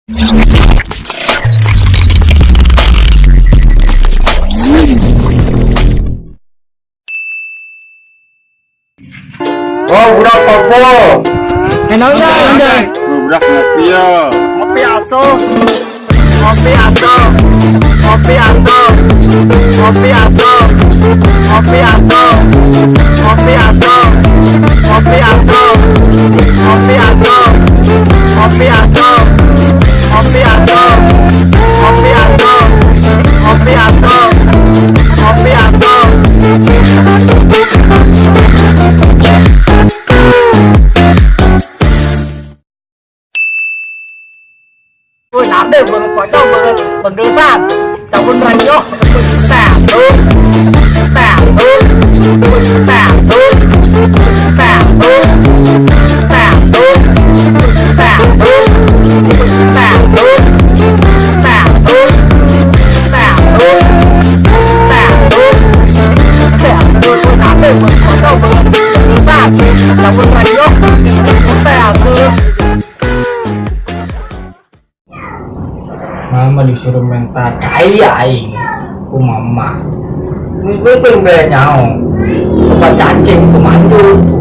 Oh, budak popo. Enak. Budak ngopi ya. Ngopi aso. Ngopi aso. Ngopi aso. Ngopi aso. Ngopi aso. Ngopi aso. Ngopi aso. Ngopi aso. Ngopi aso. Ngopi aso. Ngopi aso. Ngopi aso. Ngopi aso. Nade banget kocok banget penggesan sampun radio tasu tasu tasu tasu tasu tasu tasu tasu tasu tasu tasu. Nade banget kocok banget penggesan sampun radio tasu. Mama disuruh minta cai aing ku mama. Gue pengen nyaho. Obat cacing pemandu.